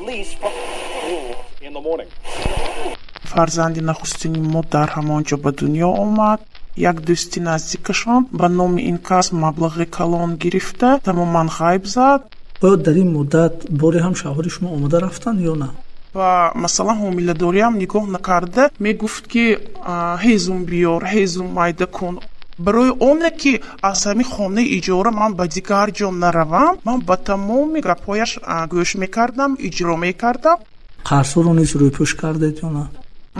Release from in the morning. Фарзанди нахустини мо дар ҳамон ҷо ба дунё омад. Як дӯсти наздикашон ба номи ин кас маблағи калон гирифта, тамоман ғайб зад. Оё дар ин муддат боре ҳам шавҳари шумо омада рафтанд ё на? Ва масалан ҳомиладориам нигоҳ накарда мегуфт, ки ҳезум биёр, ҳезум майда кун. Барои оне ки аз ҳамин хонаи иҷора ман ба дигар ҷо наравам, ман ба тамоми гапҳояш гӯш мекардам, иҷро мекардам. Қарзҳоро низ рӯйпӯш кардед ё на?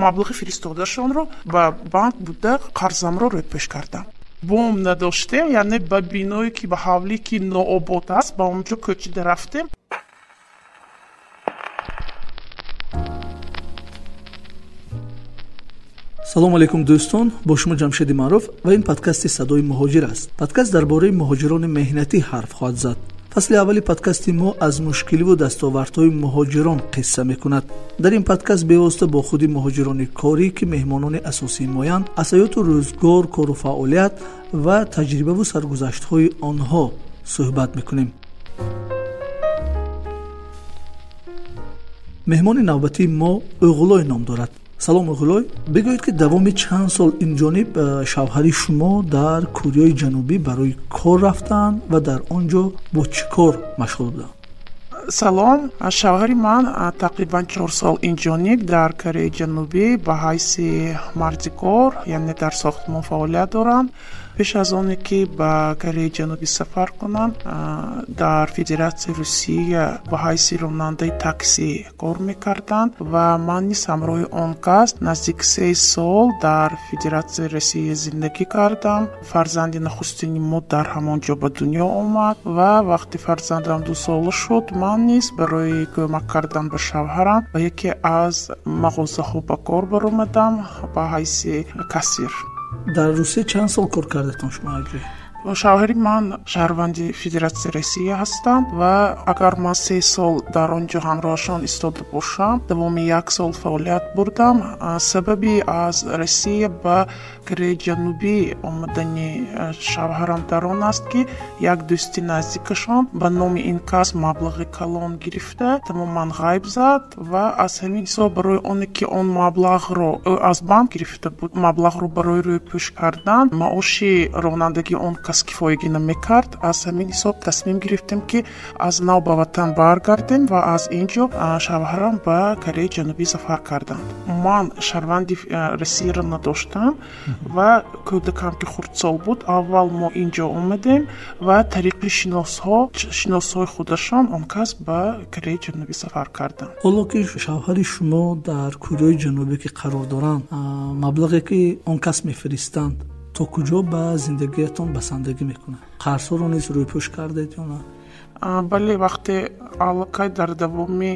Маблағи фиристодашонро ба банк буда қарзамро рӯйпӯш кардам. Бом надоштем, яъне ба биное ки ба ҳавлӣ ки нообод аст, ба он ҷо кӯчида рафтем. Салом алейкум, дӯстон, бо шумо Ҷамшеди Маъруф ва ин подкасти Садои муҳоҷир аст. Подкаст дар бораи муҳоҷирони меҳнатӣ ҳарф хоҳад зад. Фасли аввали подкасти мо аз мушкиливу дастовардҳои муҳоҷирон қисса мекунад. Дар ин подкаст бевосита бо худи муҳоҷирони корӣ, ки меҳмонони асосии моянд, аз ҳаёту рӯзгор, кору фаъолият ва таҷрибаву саргузаштҳои онҳо суҳбат мекунем. Меҳмони навбатии мо Уғлой ном дорад. Салом, Уғлой, бигӯед, ки давоми чанд сол инҷониб шавҳари шумо дар Кореяи Ҷанубӣ барои кор рафтанд ва дар он ҷо бо чӣ кор машғул буданд? Салом, шавҳари ман тақрибан 4 сол инҷониб дар Кореяи Ҷанубӣ ба ҳайси мардикор, яъне дар сохтмон фаъолият доранд. Пеш аз оне ки ба Кореяи Ҷанубӣ сафар кунанд, дар Федератсияи Русия ба ҳайси ронандаи таксӣ кор мекарданд ва ман низ ҳамроҳи он кас наздик 3 сол дар Федератсияи Россия зиндагӣ кардам. Фарзанди нахустини мо дар ҳамон ҷо ба дунё омад ва вақти фарзандам 2 сола шуд, ман низ барои кӯмак кардан ба шавҳарам ба яке аз мағозаҳо ба кор баромадам ба ҳайси кассир. Дар Русия чанд сол кор кардатон шумо аҷой? Шавҳари ман шаҳрванди Федератсияи Россия ҳастанд ва агар ман 3 сол дар он ҷо ҳамроҳашон истода бошам, давоми 1 сол фаъолият бурдам. Сабаби аз Россия ба Кореяи Ҷанубӣ омадани шавҳарам дар он аст, ки як дӯсти наздикашон ба номи ин кас маблағи калон гирифта, тамоман ғайб зад ва аз ҳамин ҳисоб барои оне ки он маблағро ӯ аз банк гирифта буд, маблағро барои рӯйпӯш кардан маоши ронандагии он кас кифоягӣ намекард. Аз ҳамин ҳисоб тасмим гирифтем, ки аз нав ба ватан баргардем ва аз ин ҷо шавҳарам ба Кореяи Ҷанубӣ сафар карданд. Ман шаҳрванди Россияро надоштам ва кӯдакам ки хурдсол буд, аввал мо ин ҷо омадем ва тариқи шиносҳои худашон он кас ба Кореяи Ҷанубӣ сафар карданд. Ҳоло ки шавҳари шумо дар Кореяи Ҷанубӣ ки қарор доранд, маблағе ки он кас мефиристанд то куҷо ба зиндагиятон басандагӣ мекунад? Қарзҳоро низ рӯйпӯш кардед ё на? Бале, вақте аллакай дар давоми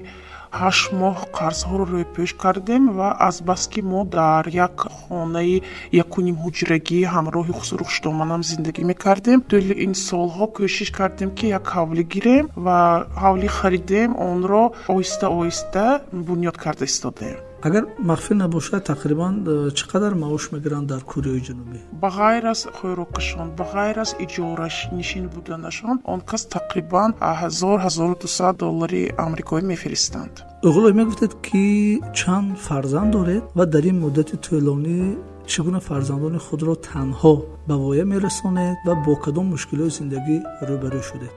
8 моҳ қарзҳоро рӯйпӯш кардем ва азбаски мо дар як хонаи 1.5 ҳуҷрагӣ ҳамроҳи хусурухуштоманам зиндагӣ мекардем, тӯли ин солҳо кӯшиш кардем, ки як ҳавлӣ гирем ва ҳавлӣ харидем, онро оҳиста оҳиста бунёд карда истодаем. Агар махфӣ набошад, тақрибан чӣ қадар маош мегиранд дар Кореяи Ҷанубӣ? Ба ғайр аз хӯрокашон, ба ғайр аз иҷоранишин буданашон, он кас тақрибан 1000-1200 доллари амрикоӣ мефиристанд. Уғлой, мегуфтед, ки чанд фарзанд доред ва дар ин муддати тӯлонӣ чӣ гуна фарзандони худро танҳо ба воя мерасонед ва бо кадом мушкилиҳои зиндагӣ рӯбарӯ шудед?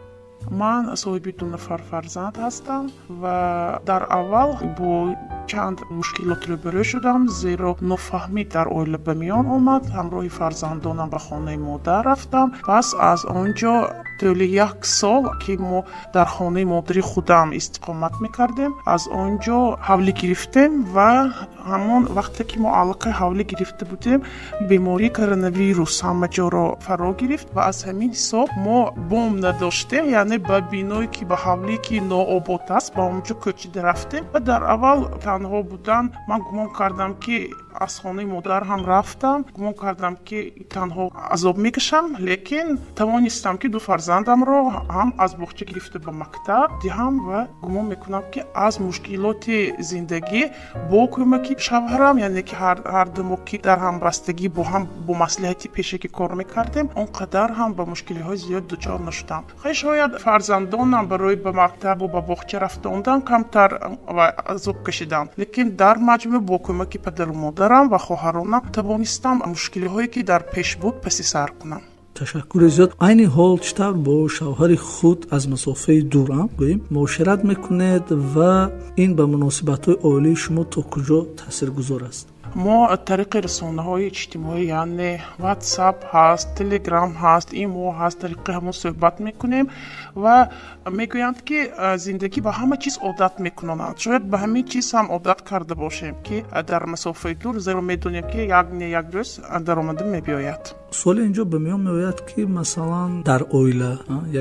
Ман соҳиби 2 нафар фарзанд ҳастам ва дар аввал бо чанд мушкилот рӯбарӯ шудам, зеро нофаҳмӣ дар оила ба миён омад. Ҳамроҳи фарзандонам ба хонаи модар рафтам. Пас аз он ҷо тӯли 1 сол ки мо дар хонаи модари худам истиқомат мекардем, аз он ҷо ҳавлӣ гирифтем ва ҳамон вақте ки мо аллакай ҳавлӣ гирифта будем, бемории коронавирус ҳама ҷоро фаро гирифт ва аз ҳамин ҳисоб мо бом надоштем, яъне ба биное ки ба ҳавлӣ ки нообод аст, ба он ҷо кӯчида рафтем ва дар аввал танҳо будан ман гумон кардам, ки аз хонаи модар ҳам рафтам, гумон кардам, ки танҳо азоб мекашам, лекин тавонистам, ки 2 фарзанд Фарзандамро ҳам аз боғча гирифта ба мактаб диҳам ва гумон мекунам, ки аз мушкилоти зиндагӣ бо кӯмаки шавҳарам, яъне ки ҳар ду мо ки дар ҳамбастагӣ бо ҳам бо маслиҳати пешакӣ кор мекардем, он қадар ҳам ба мушкилиҳои зиёд дучор нашудам. Хай, шояд фарзандонам барои ба мактабу ба боғча рафтондан камтар ва азоб кашидам, лекин дар маҷмӯъ бо кӯмаки падару модарам ва хоҳаронам тавонистам мушкилиҳое ки дар пеш буд паси сар кунам. Ташаккури зиёд. Айни ҳол чӣ тавр бо шавҳари худ аз масофаи дурам гӯем муошират мекунед ва ин ба муносибатҳои оилаи шумо то куҷо таъсиргузор аст? Мо тариқи расонаҳои иҷтимоӣ, яъне WhatsApp ҳаст, Telegram ҳаст, имо ҳаст, тариқи ҳамон суҳбат мекунем ва мегӯянд, ки зиндагӣ ба ҳама чиз одат мекунонад. Шояд ба ҳамин чиз ҳам одат карда бошем, ки дар масофаи дур, зеро медонем, ки як не як рӯз даромада мебиёяд. Суоле инҷо ба миён меояд, ки масалан дар оила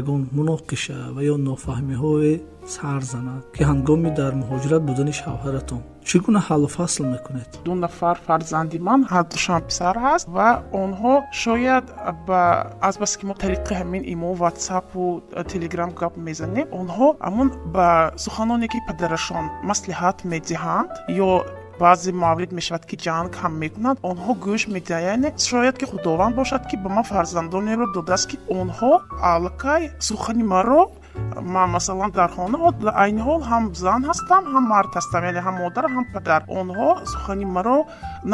ягон муноқиша ва ё нофаҳмиҳое сар занад, ки ҳангоми дар муҳоҷират будани шавҳаратон чӣ гуна ҳаллу фасл мекунед? Ду нафар фарзанди ман, ҳардушам писар ҳаст ва онҳо шояд азбаски мо тариқи ҳамин имо, ватсапу телеграм гап мезанем, онҳо ҳамон ба суханоне ки падарашон маслиҳат медиҳанд ё баъзе маврид мешавад, ки ҷанг ҳам мекунанд, онҳо гӯш медиҳанд. Яъне шояд ки Худованд бошад, ки ба ман фарзандонеро додааст, ки онҳо аллакай сухани маро, ман масалан дар хона айни ҳол ҳам зан ҳастам, ҳам мард ҳастам, яъне ҳам модар, ҳам падар, онҳо сухани маро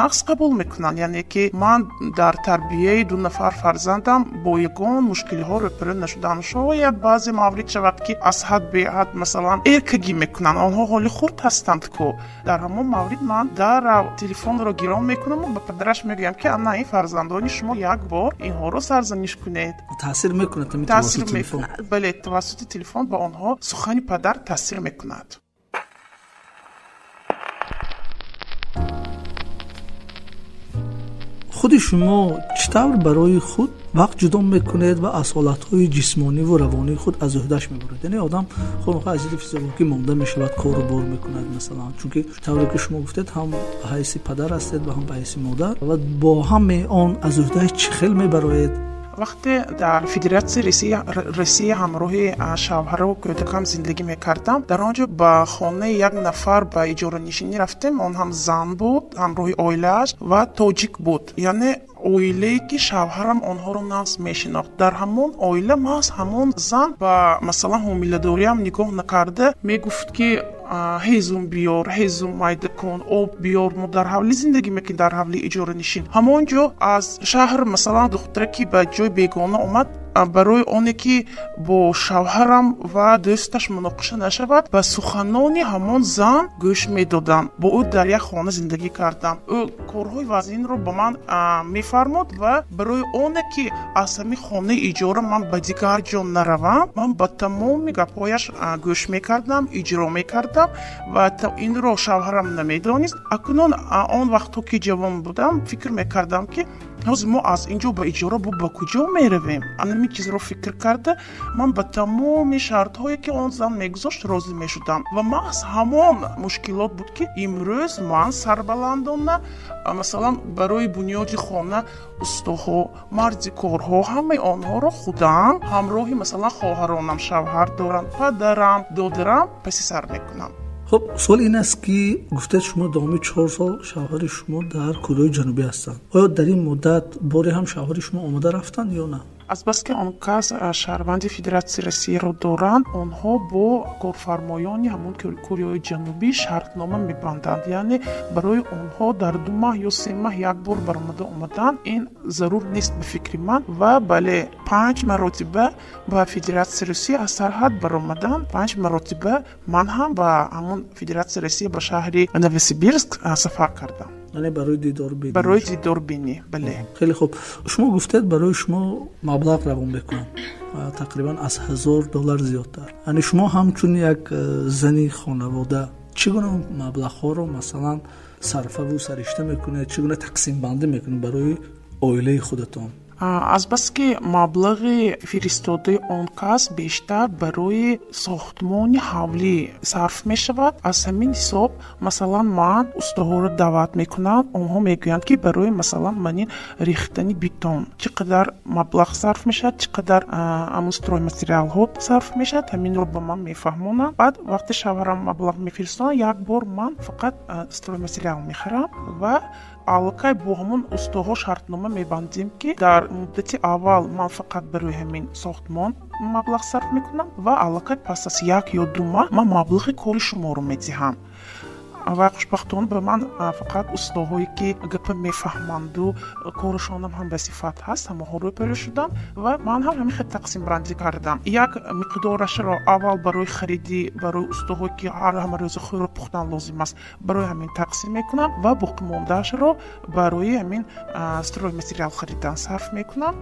нағз қабул мекунанд. Яъне ки ман дар тарбияи ду нафар фарзандам бо ягон мушкилиҳо рӯпарӯ нашудам. Шояд баъзе маврид шавад, ки аз ҳад беҳад масалан эркагӣ мекунанд, онҳо ҳоли хурд ҳастанд ку. Дар ҳамон маврид ман дарав телефонро гирон мекунаму ба падараш мегӯям, ки ана ин фарзандони шумо, як бор инҳоро сарзаниш кунед. Таъсир мекунад? Таъсир мекунад, бале, тавассути телефон ба онҳо сухани падар таъсир мекунад. Худи шумо чӣ тавр барои худ вақт ҷудо мекунед ва аз ҳолатҳои ҷисмониву равонии худ аз уҳдаш мебаред? Яъне одам худмохоҳ аз ҷиҳати физиологӣ монда мешавад, кору бор мекунад масалан, чунки тавре ки шумо гуфтед, ҳам ба ҳайси падар ҳастед ва ҳам ба ҳайси модар, ва бо ҳамаи он аз уҳдааш чӣ хел мебароед? Вақте дар Федератсияи Россия ҳамроҳи шавҳару кӯдакам зиндагӣ мекардам, дар он ҷо ба хонаи як нафар ба иҷоранишинӣ рафтем. Он ҳам зан буд ҳамроҳи оилааш ва тоҷик буд, яъне оилае ки шавҳарам онҳоро нағз мешинохт. Дар ҳамон оила маҳз ҳамон зан ба масалан ҳомиладориам нигоҳ накарда мегуфт, ки ҳезум биёр, ҳезум майда кун, об биёр. Мо дар ҳавлӣ зиндагӣ мекунем, дар ҳавлии иҷоранишин. Ҳамон ҷо аз шаҳр масалан духтаре ки ба ҷои бегона омад, барои оне ки бо шавҳарам ва дӯсташ муноқиша нашавад, ба суханони ҳамон зан гӯш медодам. Бо ӯ дар як хона зиндагӣ кардам. Ӯ корҳои вазнинро ба ман мефармуд ва барои оне ки аз ҳамин хонаи иҷора ман ба дигар ҷо наравам, ман ба тамоми гапҳояш гӯш мекардам, иҷро мекардам ва инро шавҳарам намедонист. Акнун он вақтҳо ки ҷавон будам, фикр мекардам, ки ҳозир мо аз ин ҷо ба иҷора бо ба куҷо меравем. Анами чизро фикр карда, ман ба тамоми шартҳое ки он зан мегузошт розӣ мешудам ва маҳз ҳамон мушкилот буд, ки имрӯз ман сарбаландона масалан барои бунёди хона устоҳо, мардикорҳо, ҳамаи онҳоро худам ҳамроҳи масалан хоҳаронам, шавҳар дорам, падарам, додарам паси сар мекунам. Хуб, суол ин аст, ки гуфтед шумо давоми 4 сол шавҳари шумо дар Кореяи Ҷанубӣ ҳастанд. Оё дар ин муддат боре ҳам шавҳари шумо омода рафтанд ё на? Азбаски он кас шаҳрванди Федератсияи Россияро доранд, онҳо бо корфармоёни ҳамон Кореяи Ҷанубӣ шартнома мебанданд. Яъне барои онҳо дар 2 маҳ ё 3 маҳ як бор баромада омадан ин зарур нест ба фикри ман. Ва бале, 5 маротиба ба Федератсияи Русия аз сарҳад баромадан, 5 маротиба ман ҳам ба ҳамон Федератсияи Россия ба шаҳри Новосибирск сафар кардам. Яъне барои дидорбинӣ? Барои дидорбинӣ, бале. Хеле хуб. Шумо гуфтед барои шумо маблағ равон мекунам, тақрибан аз $1000 зиёдтар. Яъне шумо ҳамчун як зани хонавода чӣ гуна маблағҳоро масалан сарфаву саришта мекунед, чӣ гуна тақсимбандӣ мекунед барои оилаи худатон? Азбаски маблағи фиристодаи он кас бештар барои сохтмони ҳавлӣ сарф мешавад. Аз ҳамин ҳисоб, масалан, ман устоҳоро даъват мекунам, онҳо мегӯянд, ки барои, масалан, манин рехтани бетон чӣ қадар маблағ сарф мешавад, чӣ қадар ҳамун стройматериалҳо сарф мешавад, ҳаминро ба ман мефаҳмонанд. Баъд вақте шавҳарам маблағ мефиристонад, як бор ман фақат стройматериал мехарам ва аллакай бо ҳамон устоҳо шартнома мебандем, ки дар муддати аввал ман фақат барои ҳамин сохтмон маблағ сарф мекунам ва аллакай пас аз 1 ё 2 моҳ ман маблағи кори шуморо медиҳам. Ва хушбахтона ба ман фақат устоҳое, ки гапа мефаҳманду корашонам ҳам ба сифат ҳаст, ҳамонҳо рӯбарӯ шудам ва ман ҳам ҳамин хел тақсимбандӣ кардам. Як миқдорашро аввал барои харидӣ, барои устоҳое, ки ҳар ҳама рӯза хӯрок пухтан лозим аст, барои ҳамин тақсим мекунам ва боқимондаашро барои ҳамин стройматериал харидан сарф мекунам.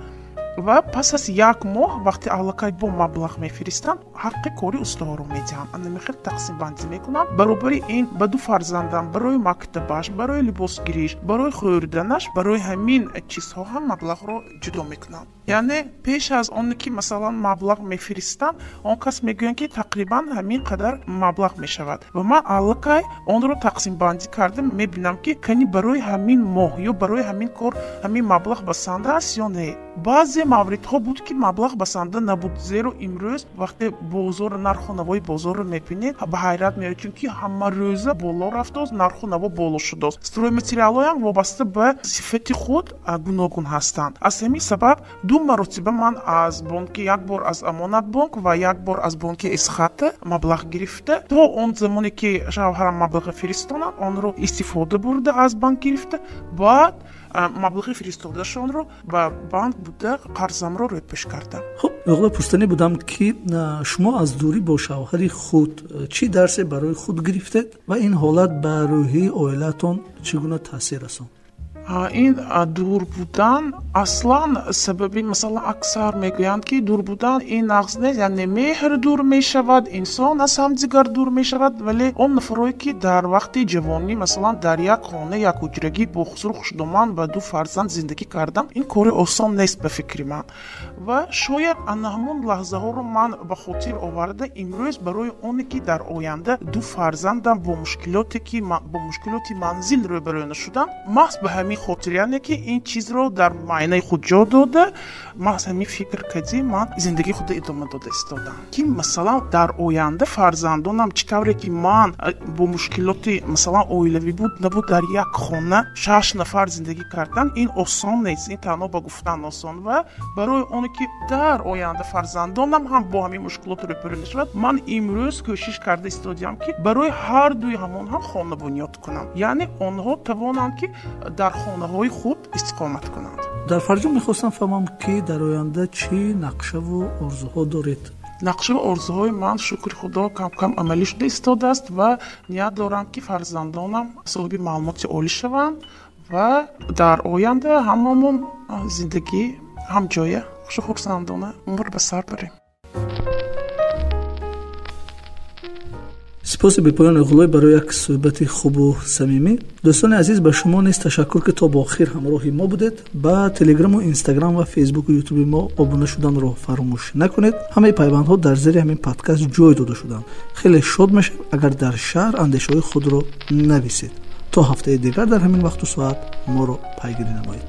Ва пас аз як моҳ, вақте аллакай бо маблағ мефиристам, ҳаққи кори устоҳоро медиҳам. Ана хел тақсимбандӣ мекунам. Баробари ин ба ду фарзандам барои мактабаш, барои либосгириш, барои хӯрданаш, барои ҳамин чизҳо ҳам маблағро ҷудо мекунам. Яъне пеш аз оне ки, масалан, маблағ мефиристам, он кас мегӯянд, ки тақрибан ҳамин қадар маблағ мешавад ва ман аллакай онро тақсимбандӣ карда мебинам, ки кани барои ҳамин моҳ ё барои ҳамин кор ҳамин маблағ басанда аст ё не. Баъзе мавридҳо буд, ки маблағ басанда набуд, зеро имрӯз вақте бозор, нарху навои бозорро мебинед, ба ҳайрат меояд, чунки ҳамарӯза боло рафтааст, нарху наво боло шудааст. Стройматериалҳоям вобаста ба сифати худ гуногун ҳастанд. Аз ҳамин сабаб ду маротиба ман аз бонки, як бор аз Амонатбонк ва як бор аз бонки Эсхата маблағ гирифта, то он замоне ки шавҳарам маблағ фиристонад, онро истифода бурда, аз банк гирифта, баъд маблағи фиристодашонро ба банк буда қарзамро рӯйпӯш кардам. Хуб, оғло, пурсанӣ будам, ки шумо аз дурӣ бо шавҳари худ чӣ дарсе барои худ гирифтед ва ин ҳолат ба рӯҳии оилаатон чӣ гуна таъсир расонд? Ин дур будан аслан сабаби, масалан, аксар мегӯянд, ки дур будан ин нағз нест, яъне меҳр дур мешавад, инсон аз ҳамдигар дур мешавад. Вале он нафарое, ки дар вақти ҷавонӣ, масалан, дар як хона, як ҳуҷрагӣ бо хусуру хушдоман ва ду фарзанд зиндагӣ кардан, ин кори осон нест, ба фикри ман. Ва шояд ана ҳамон лаҳзаҳоро ман ба хотир оварда, имрӯз барои оне ки дар оянда ду фарзандам бо мушкилоте ки бо мушкилоти манзил рӯбарӯ нашудам, маҳз ба ҳамин хотир, яъне ки ин чизро дар майнаи худ ҷо дода, маҳз ҳамин фикр кардӣ, ман зиндагии худро идома дода истодам, ки, масалан, дар оянда фарзандонам чӣ тавре ки ман бо мушкилоти, масалан, оилавӣ буд набуд, дар як хона шаш нафар зиндагӣ кардан ин осон нест, ин танҳо ба гуфтан осон. Ва барои оне ки дар оянда фарзандонам ҳам бо ҳамин мушкилот рӯбарӯ нашавад, ман имрӯз кӯшиш карда истодиам, ки барои ҳар дуи ҳамон ҳам хона бунёд кунам, яъне онҳо тавонанд, ки дар хонаҳои худ истиқомат кунанд. Дар фарҷом мехостам фаҳмам, ки дар оянда чӣ нақшаву орзуҳо доред? Нақшаву орзуҳои ман, шукри Худо, кам-кам амалӣ шуда истодааст ва ният дорам, ки фарзандонам соҳиби маълумоти олӣ шаванд ва дар оянда ҳамамон зиндагӣ ҳамҷоя хушу хурсандона умр ба сар барем. Сипоси бепоён, Оғлой, барои як суҳбати хубу самимӣ. Дӯстони азиз, ба шумо низ ташаккур, ки то ба охир ҳамроҳи мо будед. Ба Телеграму Инстаграм ва Фейсбуку Ютуби мо обуна шуданро фаромӯш накунед. Ҳамаи пайвандҳо дар зери ҳамин подкаст ҷой дода шуданд. Хеле шод мешавем, агар дар шарҳ андешаҳои худро нависед. То ҳафтаи дигар дар ҳамин вақту соат моро пайгирӣ намоед.